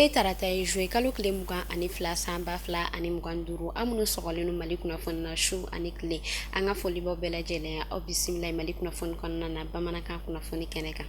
ye tarata ye, juillet kalo tile 22 san 2025. Aw minnu sɔgɔlen don Mali kunnafoni na su ani tile, an ka foli b'aw bɛɛ lajɛlen ye. Aw bisimila Mali kunnafoni kɔnɔna na, bamanankan kunnafoni kɛnɛ kan.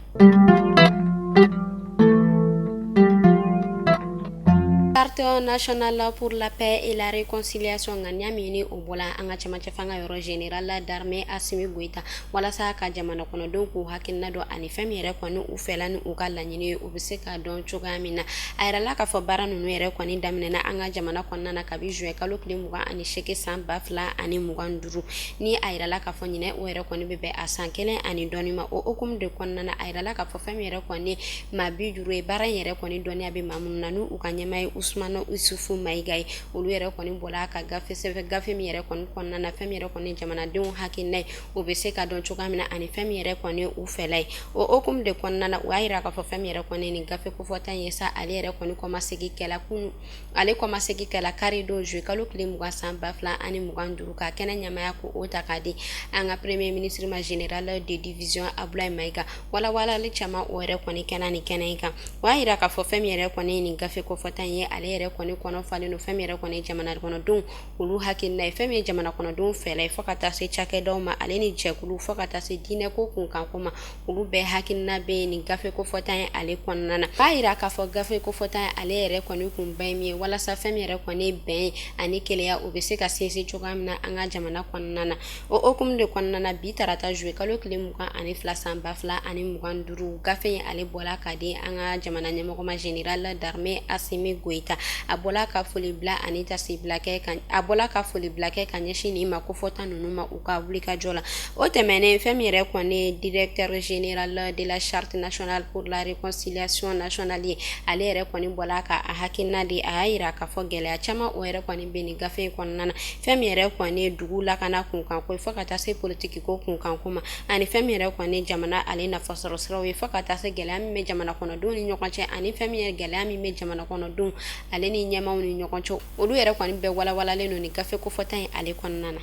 Charte nationale pour la paix et la réconciliation, ŋaniya min ni o bɔla an ka cɛmancɛ fanga yɔrɔ, général d'armée Assimi Goïta, walasa ka jamana kɔnɔdenw k'u hakilina dɔn ani fɛn min yɛrɛ kɔni u fɛla ni u ka laɲini ye, u bɛ se ka dɔn cogoya min na. A yirala k'a fɔ baara ninnu yɛrɛ kɔni daminɛna an ka jamana kɔnɔna na kabi juin kalo tile 28 san 2025. Ni a yirala k'a fɔ ɲinɛ o yɛrɛ kɔni bɛ bɛn a san kelen ani dɔɔni ma. O hukumu de kɔnɔna na, a yirala k'a fɔ fɛn min yɛrɛ kɔni maa 50 ye, baara in yɛrɛ kɔni dɔnniya bɛ maa minnu na, n'u u ka ɲɛmaa ye Usumani Isufu Mayiga ye, olu yɛrɛ kɔni bɔla ka gafe sɛbɛn, gafe min yɛrɛ kɔni kɔnɔna na, fɛn min yɛrɛ kɔni jamanadenw hakilina ye, o bɛ se ka dɔn cogoya min na, ani fɛn min yɛrɛ kɔni u fɛla ye. O hukumu de kɔnɔna na, u y'a yira k'a fɔ fɛn min yɛrɛ kɔni nin gafe kofɔta in ye sa, ale yɛrɛ kɔni kɔmasegin kɛla kunun, ale kɔmasegin kɛla kari don, juillet kalo tile 20 san 2025, ka kɛnɛ ɲɛmaaya ko o ta k'a di an ka premier ministre ma, général de division Abdoulaye Mayiga. Walawalali caman o yɛrɛ kɔni kɛla nin kɛnɛ in kan. O y'a yira k'a fɔ fɛn min yɛrɛ kɔni nin gafe kofɔta in ye, ale yɛrɛ kɔni kɔnɔ falen don fɛn min yɛrɛ kɔni jamana kɔnɔdenw olu hakilina ye, fɛn min ye jamana kɔnɔdenw fɛla ye, fo ka taa se cakɛdaw ma, ale ni jɛkulu, fo ka taa se diinɛko kunkanko ma, olu bɛɛ hakilina bɛ nin gafe kofɔta in ale kɔnɔna na. B'a yira k'a fɔ gafe kofɔta in ale yɛrɛ kɔni kunba ye min ye, walasa fɛn min yɛrɛ kɔni bɛn ani kelenya, o bɛ se ka sinsin cogoya min na an ka jamana kɔnɔna na. O hukumu de kɔnɔna na, bi tarata, juillet kalo tile 22 san 2025, gafe in ale bɔla ka di an ka jamana ɲɛmɔgɔ ma, général d'armée Assimi Goïta. A bɔla ka foli bila ani tasibila kɛ ka a bɔla ka foli bila kɛ ka ɲɛsin nin ma kofɔta ninnu ma u ka wulikajɔ la. O tɛmɛnen, fɛn min yɛrɛ kɔni directeur général de la Charte nationale pour la réconciliation nationale ye, ale yɛrɛ kɔni bɔla ka a hakilina di. A y'a yira k'a fɔ gɛlɛya caman o yɛrɛ kɔni bɛ nin gafe in kɔnɔna na, fɛn min yɛrɛ kɔni dugu lakana kunkanko ye, fo ka taa se politiki ko kunkanko ma, ani fɛn min yɛrɛ kɔni jamana ale nafasɔrɔ siraw ye, fo ka taa se gɛlɛya min bɛ jamana kɔnɔdenw ni ɲɔgɔn cɛ, ani fɛn min yɛrɛ gɛlɛya min bɛ jamana kɔnɔdenw ale ni ɲɛmaaw ni ɲɔgɔn cɛ, olu yɛrɛ kɔni bɛɛ walawalalen don nin gafe kofɔta in ale kɔnɔna na.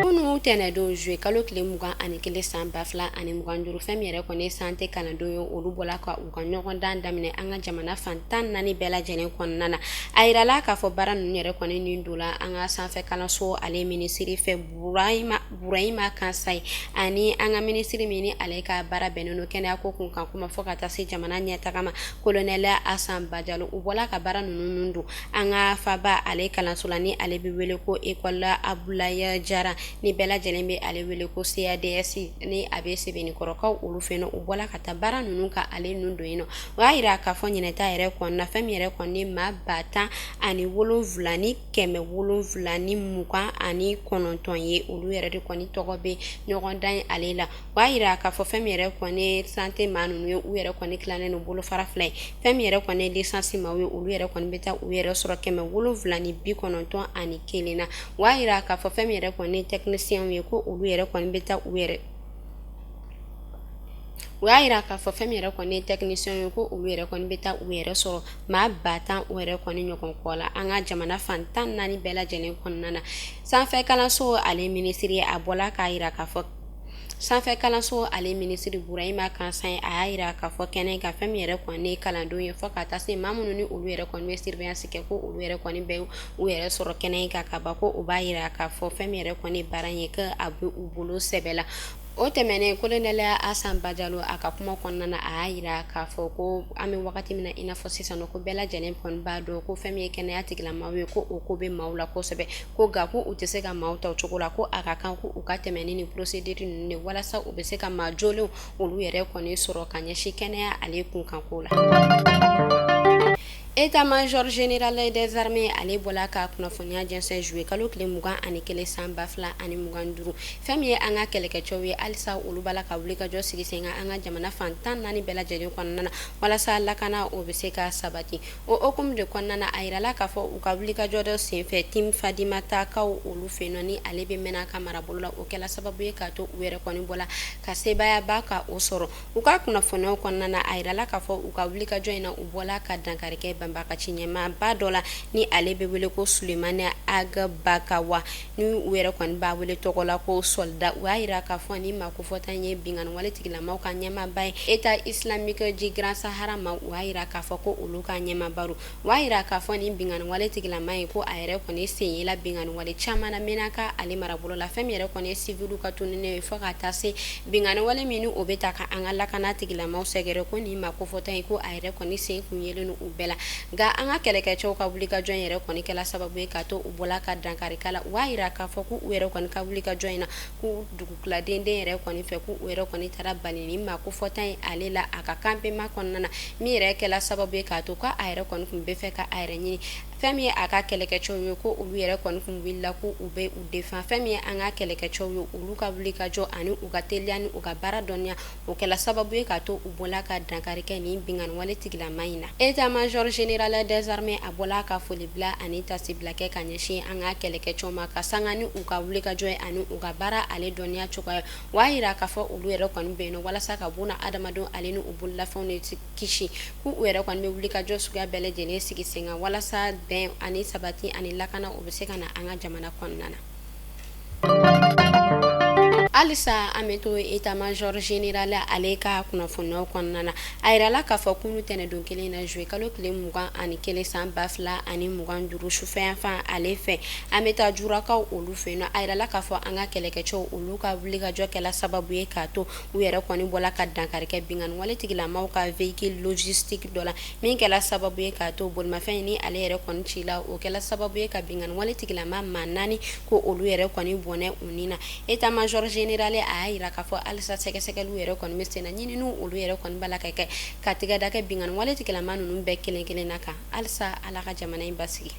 Kunun tɛnɛndon, juillet kalo tile 21 san 2025, fɛn min yɛrɛ kɔni santé kalandenw ye, olu bɔla ka u ka ɲɔgɔndan daminɛ an ka jamana fan 14 bɛɛ lajɛlen kɔnɔna na. A yirala k'a fɔ baara ninnu yɛrɛ kɔni nin donna an ka sanfɛ kalanso ale minisiri fɛ, Burahima Kansayi, ani an ka minisiri min ni ale ka baara bɛnnen don kɛnɛya ko kunkan kuma, fo ka taa se jamana ɲɛtaga ma, colonel Asan Bajalo. U bɔla ka baara ninnu don an ka faba ale kalanso la, ni ale bɛ wele ko école Abulaye Jara, ni bɛɛ lajɛlen bɛ ale wele ko CADS, ni a bɛ Sebenikɔrɔkaw olu fɛ yen. U bɔla ka taa baara ninnu ka ale ninnu don yen nɔ. O y'a yira k'a fɔ ɲinɛta yɛrɛ kɔnɔna, fɛn min yɛrɛ kɔni maa 17,729 ye, olu yɛrɛ de kɔni tɔgɔ bɛ ɲɔgɔndan ye ale la. O y'a yira k'a fɔ fɛn min yɛrɛ kɔni santé maa ninnu ye, u yɛrɛ kɔni tilannen don bolofara fila ye. Fɛn min yɛrɛ kɔni licence maaw ye, olu yɛrɛ kɔni bɛ taa u yɛrɛ sɔrɔ 791 na. O y'a yira k'a fɔ fɛn min yɛrɛ kɔni technicien ye, ko olu yɛrɛ kɔni bɛ taa u yɛrɛ o y'a yira k'a fɔ fɛn min yɛrɛ kɔni technicien ye, ko olu yɛrɛ kɔni bɛ taa u yɛrɛ sɔrɔ maa 10 000 o yɛrɛ kɔni ɲɔgɔn kɔ la an ka jamana fan 14 bɛɛ lajɛlen kɔnɔna na. Sanfɛ kalanso ale minisiri, a bɔla k'a yira k'a fɔ sanfɛ kalanso ale minisiri Burahima Kansayi, a y'a yira k'a fɔ kɛnɛ kan, fɛn min yɛrɛ kɔni kalandenw ye, fo ka taa se maa minnu ni olu yɛrɛ kɔni bɛ surveillance kɛ, ko olu yɛrɛ kɔni bɛ u yɛrɛ sɔrɔ kɛnɛ kan ka ban, ko o b'a yira k'a fɔ fɛn min yɛrɛ kɔni baara ye, ko a bɛ u bolo sɛbɛ la. O tɛmɛnen, colonel Asan Bajalo, a ka kuma kɔnɔna na, a y'a yira k'a fɔ ko an bɛ wagati min na i n'a fɔ sisan, ko bɛɛ lajɛlen kɔni b'a dɔn ko fɛn min ye kɛnɛya tigilamaaw ye, ko o ko bɛ maaw la kosɛbɛ, ko nka ko u tɛ se ka maaw ta o cogo la, ko a ka kan ko u ka tɛmɛ ni nin procédure ninnu de, walasa u bɛ se ka maa jolenw olu yɛrɛ kɔni sɔrɔ ka ɲɛsin kɛnɛya ale kunkanko la. État-major général des armées, ale bɔla ka kunnafoniya jɛnsɛn juillet kalo tile 21 san 2025. Fɛn min ye an ka kɛlɛkɛcɛw ye, halisa olu b'a la ka wulikajɔ sigi sen kan an ka jamana fan 14 bɛɛ lajɛlen kɔnɔna na, walasa lakana o bɛ se ka sabati. O hukumu de kɔnɔna na, a yirala k'a fɔ u ka wulikajɔ dɔ senfɛ Tim Fadimatakaw olu fɛ yen nɔ, ni ale bɛ Menaka marabolo la, o kɛla sababu ye k'a to u yɛrɛ kɔni bɔla ka sebaayaba ka o sɔrɔ. U ka kunnafoniyaw kɔnɔna na, a yirala k'a fɔ u ka wulikajɔ in na, u bɔla ka dankari kɛ. banbagaci ɲɛmaaba dɔ la, ni ale bɛ wele ko Sulemani Ag Bakawa, ni u yɛrɛ kɔni b'a wele tɔgɔ la ko Soldat. U y'a jira k'a fɔ ni maa kofɔta in ye binkanni wale tigilamaw ka ɲɛmaaba ye État islamique du Grand Sahara ma. U y'a jira k'a fɔ ko olu ka ɲɛmaaba don. U y'a jira k'a fɔ nin binkanni wale tigilama ye, ko a yɛrɛ kɔni sen yela binkanni wale caman na Menaka ale marabolo la, fɛn min yɛrɛ kɔni ye siviliw ka tununi ye, fo ka taa se binkanni wale min o bɛ ta ka an ka lakana tigilamaw sɛgɛrɛ, ko nin maa kofɔta in, ko a yɛrɛ kɔni sen kun yelen u bɛɛ la. Nka an ka kɛlɛkɛcɛw ka wulikajɔ in yɛrɛ kɔni kɛla sababu ye k'a to u bɔla ka dankari k'a la. U y'a jira k'a fɔ k'u yɛrɛ kɔni ka wulikajɔ in na, k'u dugukiladenden yɛrɛ kɔni fɛ, k'u yɛrɛ kɔni taara bali nin maa kofɔta in ale la a ka campement kɔnɔna na, min yɛrɛ kɛla sababu ye k'a to k'a yɛrɛ kɔni tun bɛ fɛ ka a yɛrɛ ɲini. Fɛn min ye a ka kɛlɛkɛcɛw ye, ko olu yɛrɛ kɔni tun wulila ko u bɛ u défend. Fɛn min ye an ka kɛlɛkɛcɛw ye, olu ka wulikajɔ ani u ka teliya ni u ka baara dɔnniya, o kɛla sababu ye k'a to u bɔla ka dankari kɛ nin binkanni wale tigilama in na. État major général des armées a bɔla ka foli bila ani tasibila kɛ ka ɲɛsin an ka kɛlɛkɛcɛw ma, ka sanga ni u ka wulikajɔ ye ani u ka baara ale dɔnniya cogoya. U y'a jira k'a fɔ olu yɛrɛ kɔni bɛ yen walasa ka buna adamadenw ale ni u bololafɛnw de kisi, k'u yɛrɛ kɔni bɛ wulikajɔ suguya bɛɛ lajɛlen sigi sen kan walasa bɛn ani sabati ani lakana o bɛ se ka na an ka jamana kɔnɔna na. Halisa an bɛ to état major général ale ka kunnafoniyaw kɔnɔna na. A yirala k'a fɔ kunu tɛnɛndon kelen na, juillet kalo tile 21 san 2025, sufɛyanfan ale fɛ, an bɛ taa Jurakaw olu fɛ yen. A yirala k'a fɔ an ka kɛlɛkɛcɛw olu ka wulikajɔ kɛla sababu ye k'a to u yɛrɛ kɔni bɔla ka dankari kɛ binkanni wale tigilamaw ka véhicule logistique dɔ la, min kɛla sababu ye k'a to bolimafɛn ni ale yɛrɛ kɔni cila. O kɛla sababu ye ka binkanni wale tigilama maa 4, ko olu yɛrɛ kɔni bɔnɛ u ni na. État major général a y'a jira k'a fɔ halisa sɛgɛsɛgɛliw yɛrɛ kɔni bɛ senna, ɲininiw olu yɛrɛ kɔni b'a la ka kɛ ka tigɛ da kɛ binkanni wale tigilama ninnu bɛɛ kelen kelen na kan. Halisa Ala ka jamana in basigi.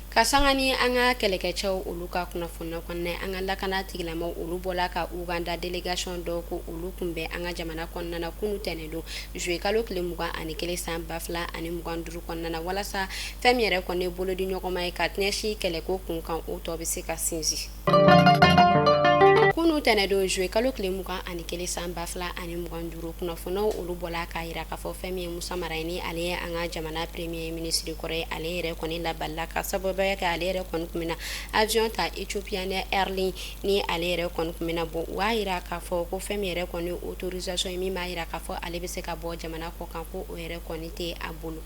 Ka sanga ni an ka kɛlɛkɛcɛw olu ka kunnafoniya kɔnɔna, an ka lakana tigilamaw olu bɔla ka Uganda délégation dɔw ko olu kunbɛn an ka jamana kɔnɔna na kunu tɛnɛndon, juillet kalo tile 21 san 2025 kɔnɔna na, walasa fɛn min yɛrɛ kɔni bolo di ɲɔgɔnma ye ka ɲɛsin kɛlɛko kun kan, o tɔ bɛ se ka sinsin. Kunu tɛnɛndon, juillet kalo tile 21 san 2025, kunnafoniyaw olu bɔla k'a jira k'a fɔ fɛn min ye Musa Mara ye, ni ale ye an ka jamana premier ministre kɔrɔ ye, ale yɛrɛ kɔni labalila ka sababuya kɛ ale yɛrɛ kɔni tun bɛna avion ta Ethiopian Airlines, ni ale yɛrɛ kɔni tun bɛna bɔ. U y'a jira k'a fɔ ko fɛn min yɛrɛ kɔni autorisation ye min b'a jira k'a fɔ ale bɛ se ka bɔ jamana kɔ kan, ko o yɛrɛ kɔni tɛ a bolo.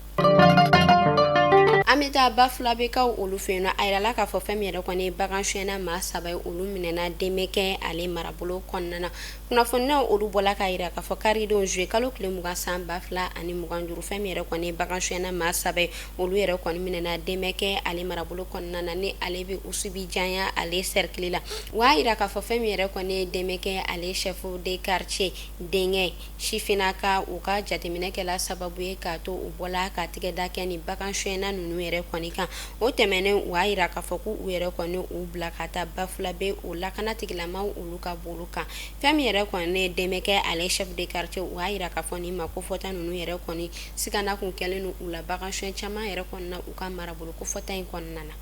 An bɛ taa Bafulabɛkaw olu fɛ yen. A yirala k'a fɔ fɛn min yɛrɛ kɔni bagan sonyɛna maa 3 ye, olu minɛna Demeke ale marabolo kɔnɔna na. Kunnafoniyaw olu bɔla k'a jira k'a fɔ karidon, juillet kalo tile 20 san 2025, fɛn min yɛrɛ kɔni bagan sonyɛna maa 3 ye, olu yɛrɛ kɔni minɛna Demeke ale marabolo kɔnɔna na, ni ale bɛ Usubijanya ale cercle la. U y'a jira k'a fɔ fɛn min yɛrɛ kɔni Demeke ale chef de quartier denkɛ sifinnaka, u ka jateminɛ kɛla sababu ye k'a to u bɔla ka tigɛ da kɛ ni bagan sonyɛna ninnu yɛrɛ kɔni kan. O tɛmɛnen, u y'a jira k'a fɔ k'u yɛrɛ kɔni u bila ka taa Bafulabɛ o lakana tigilamaw olu ka bolo kan. Fɛn min yɛrɛ kɔni Demeke ale chef de quartier, u y'a jira k'a fɔ nin maa kofɔta ninnu yɛrɛ kɔni sigana kun kɛlen don u la bagan sonyɛ caman yɛrɛ kɔni na u ka marabolo kofɔta in kɔnɔna na.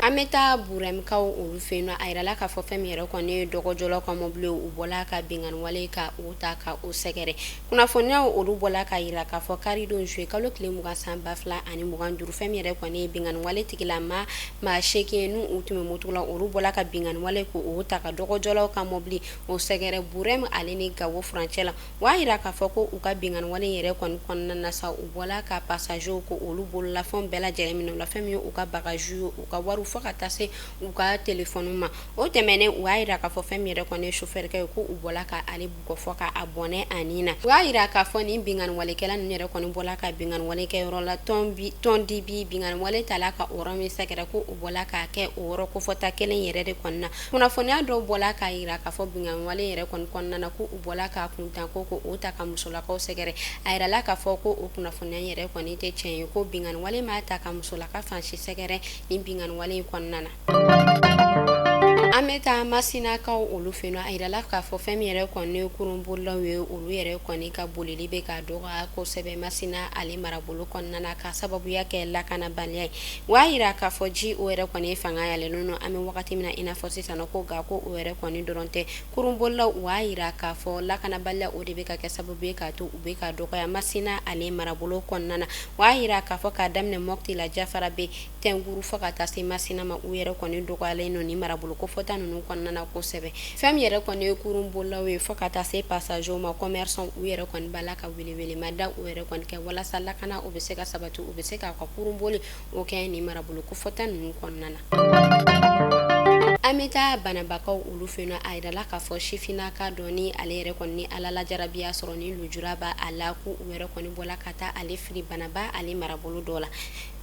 An bɛ taa Burɛmkaw olu fɛ yen. A yirala k'a fɔ fɛn min yɛrɛ kɔni ye dɔgɔjɔlaw ka mobili, u bɔla ka binkanni wale ka u ta ka u sɛgɛrɛ. Kunnafoniyaw olu bɔla k'a jira k'a fɔ karidon, juillet kalo tile 20 san 2025, fɛn min yɛrɛ kɔni ye binkanni wale tigilama maa 8 ye, n'u tun bɛ moto la, olu bɔla ka binkanni wale k'o ta ka dɔgɔjɔlaw ka mobili o sɛgɛrɛ Burɛm ale ni Gawo furancɛ la. U y'a jira k'a fɔ ko u ka binkanni wale yɛrɛ kɔni kɔnɔna na sa, u bɔla ka passagers ko olu bololafɛnw bɛɛ lajɛlen minɛ u la, fɛn min ye u ka bagage ye, u ka wariw, fo ka taa se u ka telefɔni ma. O tɛmɛnen, u y'a jira k'a fɔ fɛn min yɛrɛ kɔni ye chauffeur kɛ ye, ko u bɔla ka ale bugɔ fo ka a bɔnɛ a ni na. U y'a jira k'a fɔ nin binkanni walekɛla ninnu yɛrɛ kɔni bɔla ka binkanni wale kɛ yɔrɔ la Tɔndibi. Binkanni wale tala ka o yɔrɔ min sɛgɛrɛ, ko u bɔla k'a kɛ o yɔrɔ kofɔta kelen yɛrɛ de kɔnɔna. Kunnafoniya dɔw bɔla k'a jira k'a fɔ binkanni wale yɛrɛ kɔni kɔnɔna na, ko u bɔla k'a kuntan ko o ta ka musolakaw sɛgɛrɛ. A yirala k'a fɔ ko o kunnafoniya yɛrɛ kɔni tɛ tiɲɛ ye, ko binkanni wale ma ta ka musolaka fan si sɛgɛrɛ nin binkanni wale in kɔnɔna na. An bɛ taa Masinakaw olu fɛ yen, a yirala k'a fɔ fɛn min yɛrɛ kɔni kurunbolilaw ye, olu yɛrɛ kɔni ka bolili bɛ ka dɔgɔya kosɛbɛ Masina ale marabolo kɔnɔna na, ka sababuya kɛ lakanabaliya ye. O y'a yira k'a fɔ ji o yɛrɛ kɔni fanga yɛlɛlen don an bɛ wagati min na i n'a fɔ sisan, ko nka ko o yɛrɛ kɔni dɔrɔn tɛ. Kurunbolilaw, u y'a yira k'a fɔ lakanabaliya o de bɛ ka kɛ sababu ye k'a to u bɛ ka dɔgɔya Masina ale marabolo kɔnɔna na. O y'a yira k'a fɔ k'a daminɛ Mɔti la, Jafarabe, Tɛnkuru fo ka taa se Masina ma, u yɛrɛ kɔni dɔgɔyalen don ni marabolo kofɔta ninnu kɔnɔna na kosɛbɛ. Fɛn min yɛrɛ kɔni ye kurunbolilaw ye fo ka taa se passagerw ma, commerçant, u yɛrɛ kɔni b'a la ka welewelemada u yɛrɛ kɔni kɛ walasa lakana o bɛ se ka sabati, u bɛ se k'a ka kurunboli o kɛ nin marabolo kofɔta ninnu kɔnɔna na. An bɛ taa Banabakaw olu fɛ yen, a yirala k'a fɔ sifinnaka dɔ ni ale yɛrɛ kɔni ni Ala lajarabi y'a sɔrɔ ni lujura b'a la, ko u yɛrɛ kɔni bɔla ka taa ale fili Banaba ale marabolo dɔ la.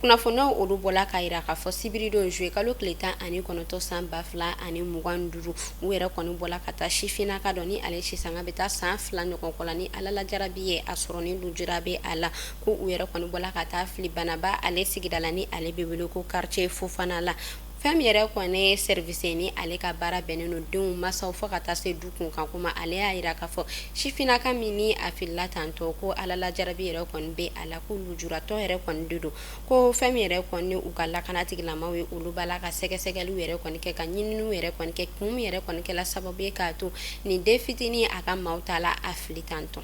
Kunnafoniyaw olu bɔla k'a yira k'a fɔ sibiridon juillet kalo tile 19 san 2025, u yɛrɛ kɔni bɔla ka taa sifinnaka dɔ ni ale sisanga bɛ taa san 2 ɲɔgɔn kɔ la, ni Ala lajarabi ye a sɔrɔ ni lujura bɛ a la, ko u yɛrɛ kɔni bɔla ka taa fili Banaba ale sigida la ni ale bɛ wele ko quartier Fofana la. Fɛn min yɛrɛ kɔni ye service ni ale ka baara bɛnnen don denw masaw fo ka taa se du kunkanko ma, ale y'a yira k'a fɔ sifinnaka min ni a filila tantɔ, ko Ala lajarabi yɛrɛ kɔni bɛ a la, ko lujuratɔ yɛrɛ kɔni de don, ko fɛn min yɛrɛ kɔni u ka lakana tigilamaw ye, olu b'a la ka sɛgɛsɛgɛliw yɛrɛ kɔni kɛ, ka ɲininiw yɛrɛ kɔni kɛ, kun min yɛrɛ kɔni kɛla sababu ye k'a to nin den fitinin a ka maaw taala a fili tantɔ.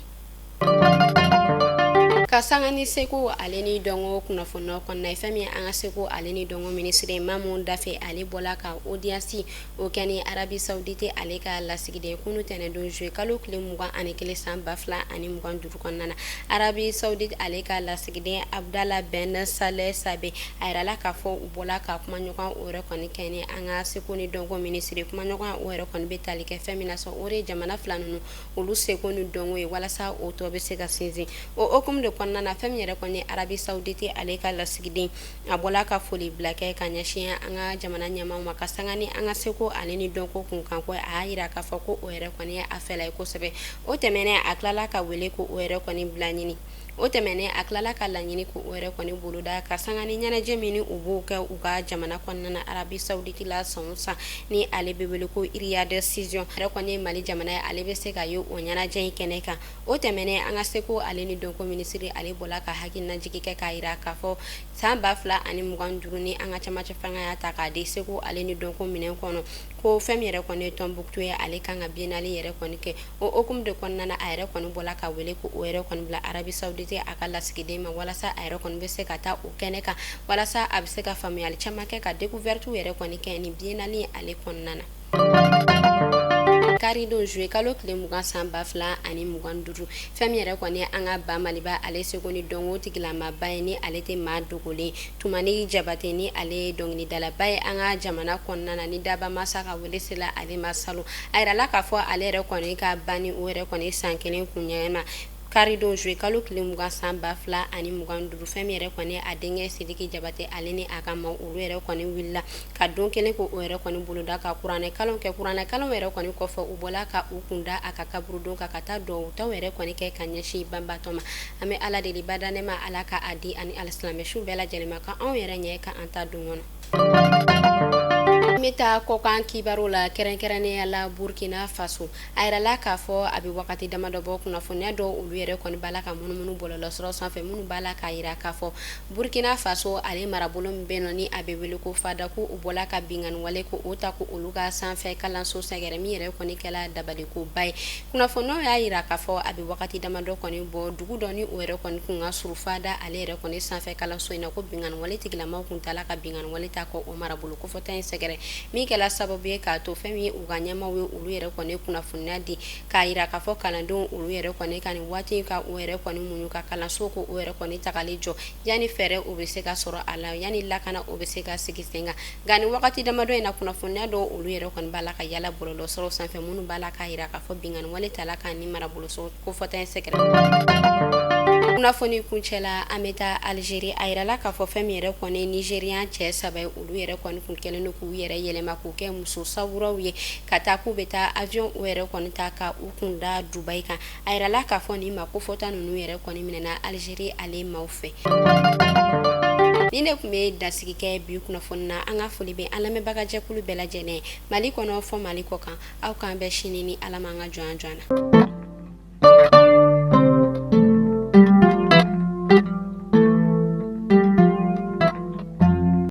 Ka sanga ni seko ale ni dɔnko kunnafoniyaw kɔnɔna ye, fɛn min an ka seko ale ni dɔnko minisiri Mamu Dafe, ale bɔla ka audience o kɛ ni Arabie Saoudite ale ka lasigiden kunu tɛnɛndon juillet kalo tile 21 san 2025 kɔnɔna na. Arabie Saoudite ale ka lasigiden Abdallah Ben Saleh Sabe, a yirala k'a fɔ u bɔla ka kumaɲɔgɔn o yɛrɛ kɔni kɛ ni an ka seko ni dɔnko minisiri. Kumaɲɔgɔn o yɛrɛ kɔni bɛ tali kɛ fɛn min na sɔn, o de ye jamana fila ninnu olu seko ni dɔnko ye walasa o tɔ bɛ se ka sinsin. O hukumu de kɔnɔna na, fɛn min yɛrɛ kɔni Arabie Saoudite ale ka lasigiden, a bɔla ka foli bila kɛ ka ɲɛsin an ka jamana ɲɛmaaw ma, ka sanga ni an ka seko ale ni dɔnko kunkanko. A y'a yira k'a fɔ ko o yɛrɛ kɔni ye a fɛla ye kosɛbɛ. O tɛmɛnen, a tilala ka wele ko o yɛrɛ kɔni bila ɲini. O tɛmɛnen, a tilala ka laɲini ko o yɛrɛ kɔni boloda ka sanga ni ɲɛnajɛ min u b'o kɛ u ka jamana kɔnɔna na Arabie Saoudite la san o san, ni ale bɛ wele ko Riyad Season. Yɛrɛ kɔni ye Mali jamana ye, ale bɛ se ka ye o ɲɛnajɛ in kɛnɛ kan. O tɛmɛnen, an ka seko ale ni dɔnko minisiri, ale bɔla ka hakilinajigi kɛ k'a yira k'a fɔ san 2025 ni an ka camancɛ fanga y'a ta k'a di seko ale ni dɔnko minɛn kɔnɔ, ko fɛn min yɛrɛ kɔni ye Tombouctou ye, ale kan ka biennale yɛrɛ kɔni kɛ. O hukumu de kɔnɔna na, a yɛrɛ kɔni bɔla ka wele ko o yɛrɛ kɔni bila Arabie Saoudite a ka lasigiden ma, walasa a yɛrɛ kɔni bɛ se ka taa o kɛnɛ kan, walasa a bɛ se ka faamuyali caman kɛ, ka découverte yɛrɛ kɔni kɛ nin biennale ale kɔnɔna na. Karidon juillet kalo tile 20 san 2025, fɛn min yɛrɛ kɔni an ka ba Maliba ale seko ni dɔnko tigilamaba ye, ni ale tɛ maa dogolen, Tumani Jabate, ni ale ye dɔnkilidalaba ye an ka jamana kɔnɔna na, ni daba masa ka wele sela ale ma salon, a yirala k'a fɔ ale yɛrɛ kɔni ka banni o yɛrɛ kɔni san kelen kun ɲɛma karidon juillet kalo tile 20 san 2025. Fɛn min yɛrɛ kɔni a denkɛ Sidiki Jabate, ale ni a ka maaw, olu yɛrɛ kɔni wulila ka don kelen ko o yɛrɛ kɔni boloda ka kuranɛ kalan kɛ. Kuranɛ kalan yɛrɛ kɔni kɔfɛ, u bɔla ka u kunda a ka kaburudon kan ka taa dugawu taw yɛrɛ kɔni kɛ ka ɲɛsin banbatɔ ma. An bɛ Ala deli bada nɛɛma, Ala ka a di ani alisilamɛ su bɛɛ lajɛlen ma, ka anw yɛrɛ ɲɛ ka an ta don kɔnɔ. An bɛ taa kɔkan kibaru la, kɛrɛnkɛrɛnnenya la Burkina Faso. A yirala k'a fɔ a bɛ wagati damadɔ bɔ, kunnafoniya dɔw olu yɛrɛ kɔni b'a la ka munumunu bɔlɔlɔsɔrɔ sanfɛ, minnu b'a la k'a yira k'a fɔ Burkina Faso ale marabolo min bɛ yen nɔ ni a bɛ wele ko Fada, ko u bɔla ka binkanni wale ko o ta ko olu ka sanfɛ kalanso sɛgɛrɛ, min yɛrɛ kɔni kɛla dabalikoba ye. Kunnafoniyaw y'a yira k'a fɔ a bɛ wagati damadɔ kɔni bɔ, dugu dɔ ni o yɛrɛ kɔni kun ka surun Fada ale yɛrɛ kɔni sanfɛ kalanso in na, ko binkanni wale tigilamaw kun taala ka binkanni wale ta ko o marabolo kofɔta in sɛgɛrɛ, min kɛla sababu ye k'a to fɛn min ye u ka ɲɛmaaw ye, olu yɛrɛ kɔni kunnafoniya di k'a yira k'a fɔ kalandenw olu yɛrɛ kɔni ka nin waati ka u yɛrɛ kɔni muɲu ka kalanso ko o yɛrɛ kɔni tagali jɔ yanni fɛɛrɛ o bɛ se ka sɔrɔ a la, yanni lakana o bɛ se ka sigi sen kan. Nka nin wagati damadɔ in na, kunnafoniya dɔw olu yɛrɛ kɔni b'a la ka yala bɔlɔlɔsɔrɔ sanfɛ, minnu b'a la k'a yira k'a fɔ binkanni wale tala ka nin marabolo kofɔta in sɛgɛrɛ. Kunnafoni kuncɛ la, an bɛ taa Algérie. A yirala k'a fɔ fɛn min yɛrɛ kɔni Nigérian cɛ saba ye, olu yɛrɛ kɔni kun kɛlen don k'u yɛrɛ yɛlɛma k'u kɛ muso sawuraw ye ka taa k'u bɛ taa avion o yɛrɛ kɔni ta ka u kun da Dubaï kan. A yirala k'a fɔ nin maa kofɔta ninnu yɛrɛ kɔni minɛna Algérie ale maaw fɛ. Ni ne tun bɛ dasigi kɛ bi kunnafoni na. An ka foli bɛ an lamɛnbagajɛkulu bɛɛ lajɛlen, Mali kɔnɔ fɔ Mali kɔ kan. Aw k'an bɛn sini ni Ala ma, an ka jɔn jɔn na.